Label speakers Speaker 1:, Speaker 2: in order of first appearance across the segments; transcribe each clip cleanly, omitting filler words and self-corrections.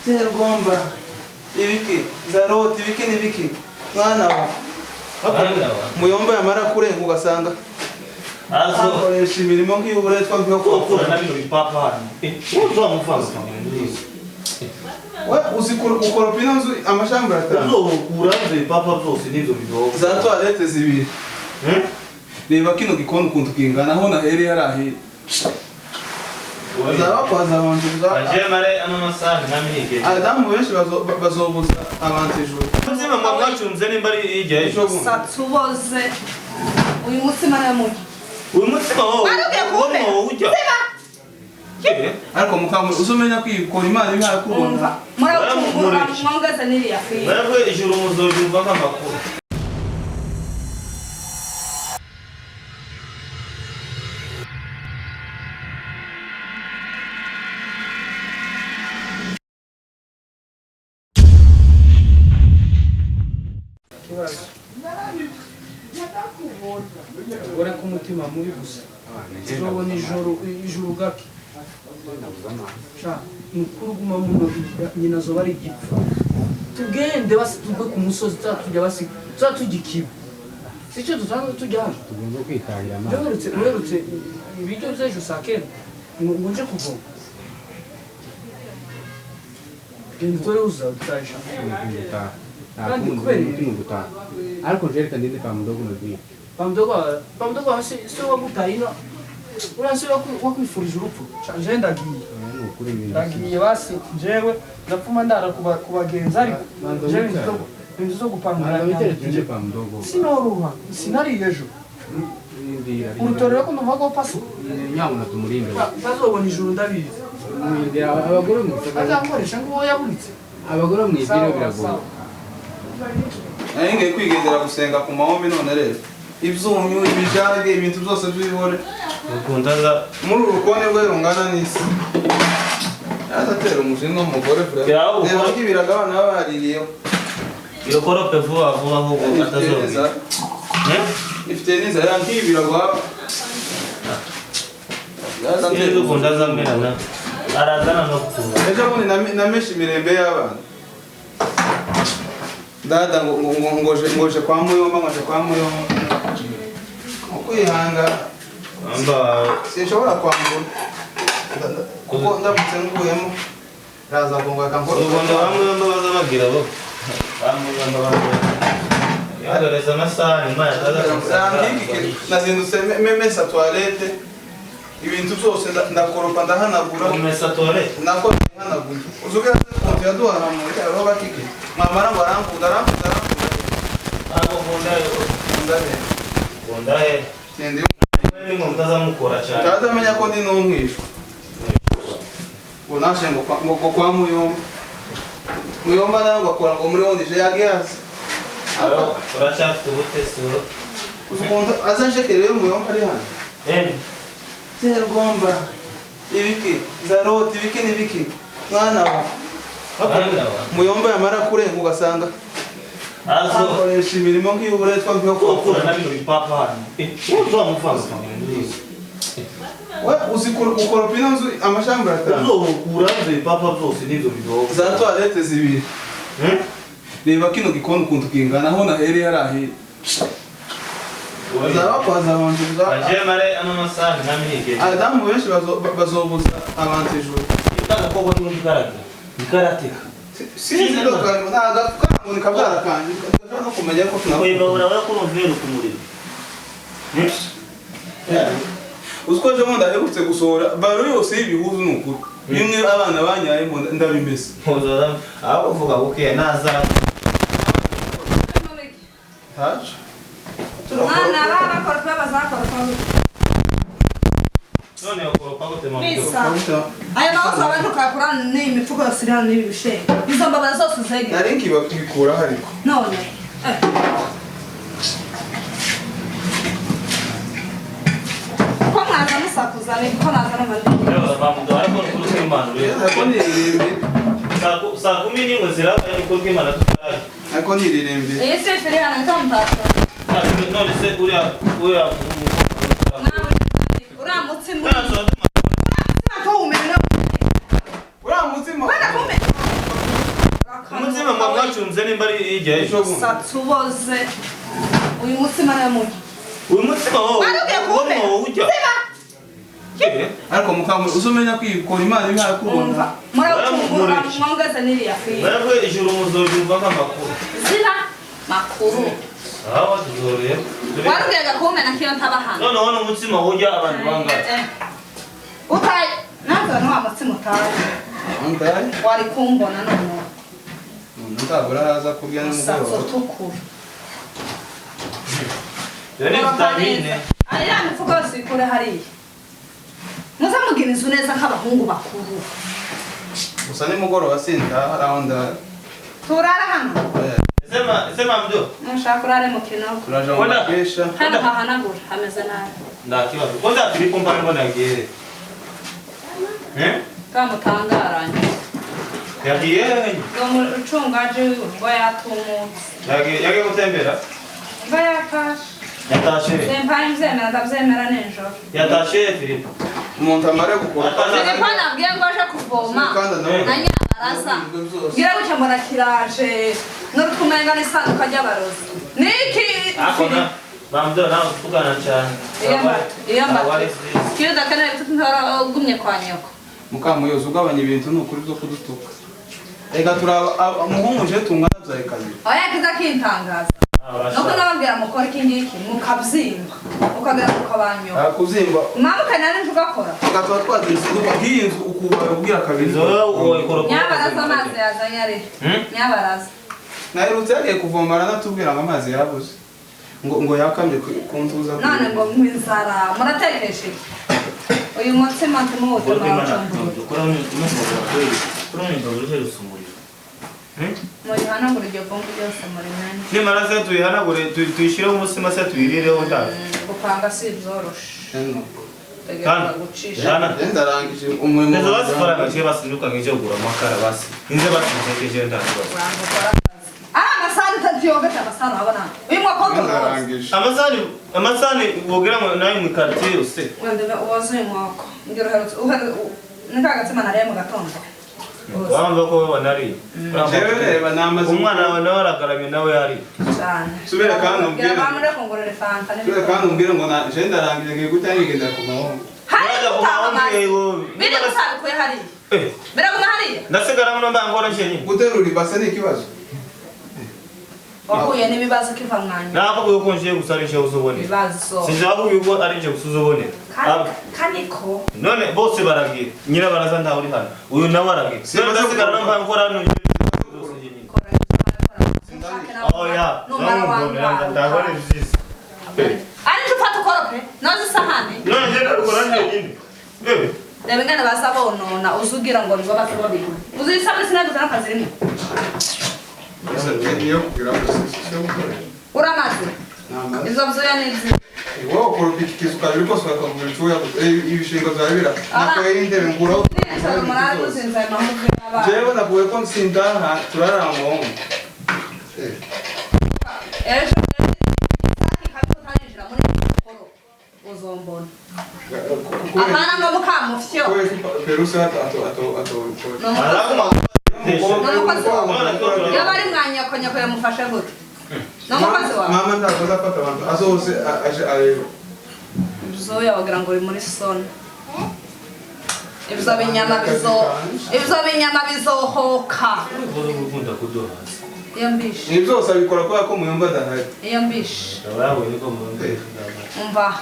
Speaker 1: Serugomba ibiki zaroti ibiki n'ibiki mwana wa muyomba yamara kurenga ugasanga akoresha imirimo nk'iy'uburetwa bwo
Speaker 2: Kokura na bino bipapa hano. Uzamufanga
Speaker 1: we uzi gukoropa ino nzu amashambure atanu
Speaker 2: uzokura ivyo bipapa vyose n'ivyo bidobo.
Speaker 1: Za toilette zibiri. Reba kino gikoni ukuntu kingana, aho nahereye hariya bazaba abantu
Speaker 2: Aje mare ano masaha namenyekeye.
Speaker 1: Adamu benshi bazobuza abantu ijuru.
Speaker 2: Mutsima mwa mwacunze nimba ari hirya ejo.
Speaker 1: Ejo bundi.
Speaker 3: Satsuboze uyu mutsima namugi.
Speaker 2: Uyu mutsima wowe
Speaker 3: Baruge kumbe.
Speaker 2: wowe ujya.
Speaker 1: Ariko mukamuri uzumenya kwikora Imana ibihaye kubona.
Speaker 3: Umva murawucungura mwongeze n'iriya fiye.
Speaker 2: Barabwe ijuru muzobyumva nk'amakuru.
Speaker 4: Ugore k'umutima mubi gusa uzobona ijoro ijuru gake sha mukuru guma muno nyina azoba ari igipfu tugende basi tugwe ku musozi tuzatujya basi tuzatujya ikibu sicyo dusanzwe tujya hano.
Speaker 5: Tugomba kwitangira amazi.
Speaker 4: Uherutse uherutse ibiryo by'ejo saa kenda ngo nje kuvoma genda utore uza utaje.
Speaker 5: Gutaha.
Speaker 4: Kandi kubera
Speaker 5: umutima gutaha. Ariko nje reka ndinde kwa mudogo mubwire.
Speaker 4: Pamdogo wawe si wagutaye ino uriya si wakwifurije urupfu. Sha, nje ndagiye.
Speaker 5: Ni ukuri ibintu.
Speaker 4: Ndagiye basi njewe ndapfuma ndara kubagenza ariko
Speaker 5: Banza
Speaker 4: njewe
Speaker 5: wicare.
Speaker 4: inzu zo gupanga
Speaker 5: Banza wicare tuje kwa mudogo.
Speaker 4: Sinoruha sinariye ejo.
Speaker 5: Rindira.
Speaker 4: Urutorero ko ndumva ko paso
Speaker 5: Nyabuna tumurinde.
Speaker 4: bazobona ijuru ndabizi.
Speaker 5: Murindira abagore mu gisagara.
Speaker 4: Azakoresha ngo uwo yaburitse.
Speaker 5: Abagore mu idini
Speaker 4: Sawa,
Speaker 5: biragoye.
Speaker 4: sawa.
Speaker 1: Nari ngiye kwigendera gusenga ku mahombe none rero ibyumyu ibijage ibintu byose by'ibihore
Speaker 2: Ukunda za
Speaker 1: muri uru rukoni rwe rungana n'isi yazatera umujinya n'umugore
Speaker 2: Yawe
Speaker 1: reba
Speaker 2: ukora-
Speaker 1: ko ibirago abana baba baririyeho.
Speaker 2: Irokorope vuba vuba ahubwo atazobira.
Speaker 1: Ifite n'inzara nk'ibirago baba yazatera
Speaker 2: Sinzi ukunda azamera na arazana no kutura.
Speaker 1: Ejo bundi nameshe imirembe y'abana dada ngo ngoje kwa muyomba ngoje kwa muyomba ukwihanga.
Speaker 2: Amba
Speaker 1: sinshobora kwambura kuko ndamutse nguyemo raza ngo akankora.
Speaker 2: Urugendo bamwe bamba baza bagira bo. Bamwe bamba bamwe. Yadoreza amasaha nyuma yazaza.
Speaker 1: Nazindutse mesa toilette ibintu byose ndakoropa ndahanagura.
Speaker 2: Umesa toilette.
Speaker 1: Nako ndahanaguye uzugira konti yaduharamuye aho bakike mwamara ngo arankunda arankunda arankunda.
Speaker 2: Ntabwo nkunda yo.
Speaker 1: Nkunda he?
Speaker 2: Nkunda he?
Speaker 1: Sindi.
Speaker 2: Ni ngo mutazamukora cyane.
Speaker 1: Utazamenya ko ndi n'umwisho ngo nashe ngo ngo kwa muyomba muyomba nawe ngo akora ngo muri wondije yagihaze.
Speaker 2: Uracyafite ubutesi wowe.
Speaker 1: Uzi ukuntu azanshekera iyo muyomba ari hano.
Speaker 2: Eh.
Speaker 1: Serugomba ibiki zaroti ibiki n'ibiki mwana wa muyomba yamara kurenga ugasanga akoresha imirimo nk'iy'uburetwa bwo
Speaker 2: Kokura na bino bipapa hano. Uzamufanga.
Speaker 1: We uzi gukoropa ino nzu amashambure atanu.
Speaker 2: Uzokura ivyo bipapa vyose n'ivyo bidobo.
Speaker 1: Za toilette zibiri. Reba kino gikoni ukuntu kingana aho nahereye hariya bazaba bakoze abantu
Speaker 2: Aje mare ano masaha namenyekeye.
Speaker 1: Adamu benshi bazobuza abantu ijuru.
Speaker 2: Agakoko n'undi karate. Ikarateka.
Speaker 1: Sinzi ndo nta gakangu ni kabyara kanjye gashobora no kumenya ko
Speaker 2: Kwibabura we ko urumvira ku muriro.
Speaker 1: Uzi ko ejo bundi aherutse gusohora baro yose y'ibihuzu ni ukuri bimwe abana banyayemo ndabimesa.
Speaker 2: Muzoza aho uvuga buke naza.
Speaker 1: Ntaco.
Speaker 3: Mwana baba bakoropa bazakoropa.
Speaker 2: None ukoropa gute mama?
Speaker 3: Bisa. Aya mahuzu abantu ukayakura n'iyi mifuko yose iri hano n'ibi bisheke. Izo mbabara zose uzegere.
Speaker 1: Nari nkibikuraho ariko.
Speaker 3: None. Ko mwaza musakuza ni ko naza n'abandi.
Speaker 2: Rero bamuduha ariko n'ukuri kw'Imana rero.
Speaker 1: Ariko niririmbire.
Speaker 2: Saa kumi n'imwe zirabaye n'ukuri kw'Imana tutaraje.
Speaker 1: Ariko niririmbire.
Speaker 3: Iyi si iri hano ntamutaka.
Speaker 2: None se uriya uriya
Speaker 3: Uriya mutsima. Uriya mutsima tuwumena.
Speaker 1: Uriya mutsima.
Speaker 3: Wenda kumena.
Speaker 2: Wagacunze nimba ari hirya y'ejo.
Speaker 3: Satsuboze. Uyu mutsima nawe mubi.
Speaker 2: Uyu mutsima wowe.
Speaker 3: Wari ugiye kuwumena.
Speaker 2: Wowe ujya.
Speaker 3: Ziba.
Speaker 1: Ariko mukamuri uzumenya kwikora Imana ibihakubona.
Speaker 3: Umva. Murawucungura mwongeze n'iriya fiye.
Speaker 2: Mwebwe ijuru muzobyumva nk'amakuru.
Speaker 3: Ziba. Makuru.
Speaker 2: Aho tuzoreye.
Speaker 3: Wari ugiye kuwumena kiyo ntaba hano.
Speaker 2: Noneho ni umutsima ujya abantu bangahe?
Speaker 3: Utaye. Nanze ni wa mutsima utaye.
Speaker 1: Ndaye.
Speaker 3: Wari kumbona noneho.
Speaker 1: Ntabura araza kurya
Speaker 3: Umusatsi
Speaker 1: nimugoroba.
Speaker 3: utukura.
Speaker 2: Iyo ni vitamine.
Speaker 3: Ariya mifuka yose uyikure hariya. Muze mugira inzu neza nk'abahungu bakuru.
Speaker 1: Gusa nimugoroba sinda aho ndara.
Speaker 3: Turara hano.
Speaker 2: Ese mamdo.
Speaker 3: Nushaka urare mu kinogo.
Speaker 1: Turaja mu makesha.
Speaker 3: Hano hahanagura hameze nabi.
Speaker 2: Nta kibazo. Kwanza Filipo mbona mbona yagiye? Eh?
Speaker 3: Kamutangaranye.
Speaker 2: Yagiye?
Speaker 3: Ngo mucungaje ngo yatumutse.
Speaker 2: Yagiye gutembera?
Speaker 3: Ngo yatashe.
Speaker 2: Yatashe.
Speaker 3: Sempaye mbyemera ndabyemera nijoro.
Speaker 2: Yatashe Filipo.
Speaker 1: Umuntu amare gukora.
Speaker 3: Filipo nabwiye ngo aje kuvoma. Na Nyabaraza. Ngira gutya mbona kiraje. N'urutumenga n'isanduka ry'abarozi. Niki?
Speaker 2: Akona. Mamdo nawe tuvugana cyane.
Speaker 3: Iyo mba. Kiyo dakeneye bitatu ugumye kwa nyoko.
Speaker 1: Mukamuyozi ugabanya ibintu ni ukuri byo kudutuka. Ega turaba umuhungu je tungana byaye kabiri.
Speaker 3: Oya kiza kintangaza. Nuko nababwira mukora iki ngiki mukabyimba ukagera kukabanyo.
Speaker 1: Kubyimba.
Speaker 3: Mama kanari ntugakora.
Speaker 1: Tugatwa twazinze nk'iyi nzu ukubara ubwira kabiri.
Speaker 3: Nyabaraza amazi yazanye ari. Nyabaraza.
Speaker 1: Naherutse yagiye kuvoma aranatubwira ngo amazi yabuze. Ngo yakamye kuntuza.
Speaker 3: None ngo mwinzara muratekeshe. Uyu mutsima tumuwutema. Muyihanagure iryo vumbi ryose murimene.
Speaker 2: Nimara se tuyihanagure tuyishyireho umutsima se tuyirireho ndazi.
Speaker 3: Gupanga si ibyoroshe.
Speaker 1: Ndarangije umurimo.
Speaker 2: Nzo basi faranga je basi nuka ngeje kugura amakara basi. Inze basi ntekeje ndazi.
Speaker 3: Amasani tatiyoga amasani abona. Uyu mwaka
Speaker 1: Ndarangije.
Speaker 2: Amasani wogira ngo nayo mu quartier yose.
Speaker 3: Wenda wazuye mwaka. Ngira uherutse nikaagatsima nariye mu gatondo.
Speaker 2: Wamba ko wanari.
Speaker 1: Jewe reba namaze
Speaker 2: umwana wawe nawe aragaramye nawe yari.
Speaker 3: Cyane.
Speaker 1: Subira kandi umbwire.
Speaker 3: Subira
Speaker 1: kandi umbwire ngo na je ndarangije ngiye gutya nigenda ku mahombo.
Speaker 3: Hari biri gusabikuye hariya. Biraguma hariya.
Speaker 2: Ndasigara muno mbangora nje nyine.
Speaker 1: Guterura ibase ni ikibazo.
Speaker 3: Wahuye n'ibibazo kiva mwanya.
Speaker 2: Nakubwiye ko ngiye gusa ari nje uzubonera.
Speaker 3: Ibibazo.
Speaker 2: Sinzakubwiye ko ari nje gusa uzubonera.
Speaker 3: Kaniko.
Speaker 2: None bose baragiye. Nyirabaraza ntawe uri hano. Uyu nawe aragiye. None ndasigara no mbangora hano. Oya. Ndabona ibyiza.
Speaker 3: Ari nje ufata ukorope. Noza isahani.
Speaker 2: None nje ndabikora njyenyine.
Speaker 3: Reba ingene baza bonona uzugira ngo nibo baza babikora. Uzi isabune sinaguze n'akazi rimwe. Uramaze? Izo bzuya ni izi.
Speaker 1: Wowe ukoropa iki kizu kabiri kose bakagura icuya ibishingo byawe bira. Nakoye intebe nguraho. Jewe nakuye ko nsindaha turarara mu hongo.
Speaker 3: Ejo uzombona. Apana ngo mukamufyo.
Speaker 1: Perusa ato.
Speaker 3: Yaba ari mwanyoko nyoko yamufashe gute? N'umukozi wawe?
Speaker 1: Mama ntabwo azafata abantu azose aje areba.
Speaker 3: Ibyo wagira ngo uri muri sona. Ibyo binyama bizohoka. Iyo mbishe.
Speaker 1: Ni byose abikora kubera ko muyumva adahari.
Speaker 3: Iyo mbishe.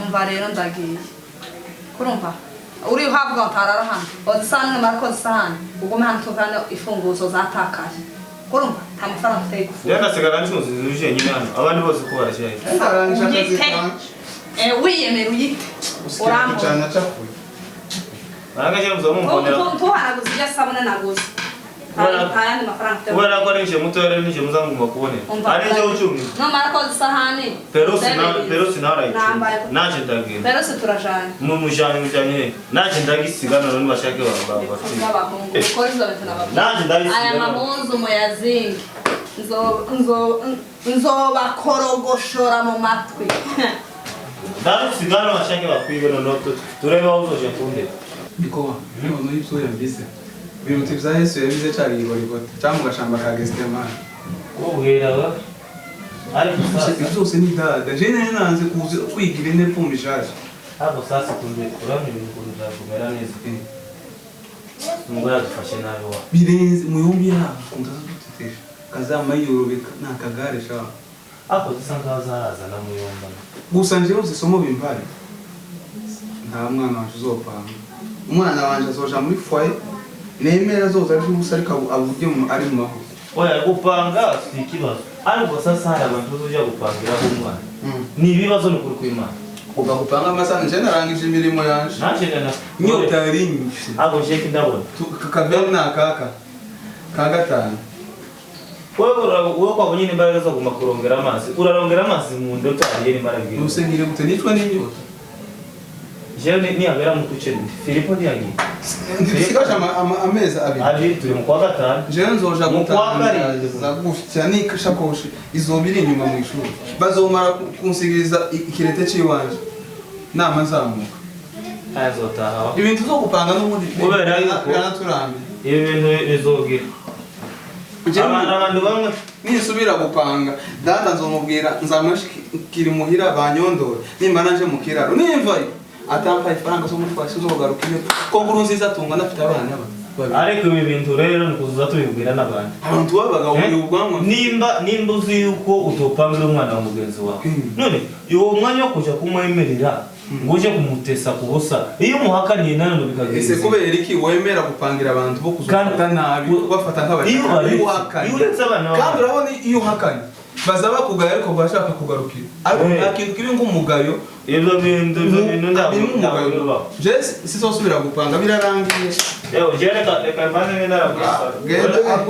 Speaker 3: Umva rero ndagiye. Kurumva? Uri uhabwa utarara hano. Oza isahani numara koza isahani ugume hano tuvane imfunguzo zatakaye. Kurumva? Nta mafaranga ufite gufunga.
Speaker 2: Rero ndasigara ncuze inzu nyine hano. Abandi bose ko barashyirayo.
Speaker 3: Uyite. Wiyemera uyite.
Speaker 1: Urambona.
Speaker 2: Barangije muzomumbonera.
Speaker 3: Tuhanaguza ibyo sabune naguze. Nta mafaranga ufite.
Speaker 2: Kubera ko ari nje muto rero nije muzangumba kubonera. Ari nje ucumi.
Speaker 3: Numara koza isahani.
Speaker 2: Perusi nawe arayicunga. Naje ndagenda.
Speaker 3: Perusi turajanye.
Speaker 2: Mujanye. Naje ndagisiga none bashake
Speaker 3: b'abahungu. Ukora izo bintu n'abahungu.
Speaker 2: Naje ndagisiga.
Speaker 3: Aya mahuzu muyazinge. Nzobakorogoshora mu matwi.
Speaker 2: Ndagisiga none bashake bakwibe none turebe aho uzoje kunde.
Speaker 1: Bikoba. None ibyo yambise. Biruta ibya Yesu yabize cari igorigota cyangwa mu gashamba ka Gethsemane.
Speaker 2: Kubwira ba ariko sasa
Speaker 1: Ibyo byose ni dada je nari nanze kuza kwigira ine pfumbi ishaje.
Speaker 2: Ntabwo sasa ukunze urabona ibintu ukuntu byakumera neza. Umugore yadufashe nabi wa.
Speaker 1: Birenze muyombi yabo ukuntu azadutetesha kazama yiyorobeka ni akagare sha.
Speaker 2: Ariko zisa nkaho zaraza na muyomba.
Speaker 1: Gusa njyewe uzi isomo bimbare, nta mwana wanje uzopanga, umwana wanje azoja muri foyer nemera azoza ari ubusa ariko avuge ari mu mahoro.
Speaker 2: Oya, gupanga si ikibazo, ariko sasa hari abantu uzujya gupangiraho umwana ni ibibazo, ni ukuri kw'Imana.
Speaker 1: Kuva gupanga amasaha nje narangije imirimo yanje.
Speaker 2: Nanjye na
Speaker 1: Inyota yari inyishe.
Speaker 2: Ntabwo nsheke ndabona.
Speaker 1: Kaveri ni akaka ka gatanu.
Speaker 2: Wowe kwabonye n'imbaraga zo kuguma kurongera amazi, urarongera amazi mu nda utariye n'imbaraga.
Speaker 1: Nuse ngire gute nicwa n'inyota?
Speaker 2: Jewe niyabera mu kuce Filipo ntiyagiye.
Speaker 1: Nsigaje amezi 2.
Speaker 2: Abiri, turi mu kwa gatanu.
Speaker 1: Jewe nzoja
Speaker 2: Mu kwa karindwi.
Speaker 1: gutangaza gutya n'ishakoshi izoba iri inyuma mu ishuri, bazomara kunsigiriza ikirete c'iwanje nama nzamuka.
Speaker 2: Aya nzotaha wa.
Speaker 1: Ibintu zo gupanga n'ubundi
Speaker 2: Kubera yuko-
Speaker 1: biranaturambiye.
Speaker 2: Ibi bintu bizogira abantu bamwe.
Speaker 1: Nisubira gupanga data nzomubwira nzamushikira imuhira banyondore, nimba nanje mu kiraro nimvayo atampaye ifaranga zo muri twasi uzogaruka iyo ko nkuru nziza atunga ndafite abana babiri.
Speaker 2: Ariko ibi bintu rero ni kuzuza tubibwira n'abandi.
Speaker 1: Abantu b'abagabo ubwanwa.
Speaker 2: Nimba uzi yuko utopangira umwana wa mugenzi wawe, none uwo mwanya wo kuja kumwemerera ngo uje kumutesa ku busa, iyo umuhakaniye nanone bikagira
Speaker 1: Ese
Speaker 2: izina.
Speaker 1: Kubera iki wemera gupangira abantu bo kuzofata nabi, bafata
Speaker 2: Iyo
Speaker 1: nk'abashaka
Speaker 2: baretse,
Speaker 1: uhakanye?
Speaker 2: Iyo uretse abana
Speaker 1: Kandi
Speaker 2: bawe.
Speaker 1: urabona iyo uhakanye baza bakugaya, ariko bashaka kugarukira, ariko nta kintu kiri nk'umugayo.
Speaker 2: Ibyo bintu ntabwo
Speaker 1: Birimo
Speaker 2: ntabwo
Speaker 1: umugayo.
Speaker 2: bibaho.
Speaker 1: Je sizosubira gupanga, birarangiye.
Speaker 2: Yewe, je reka mbanze ngende narabwisa.
Speaker 1: Genda.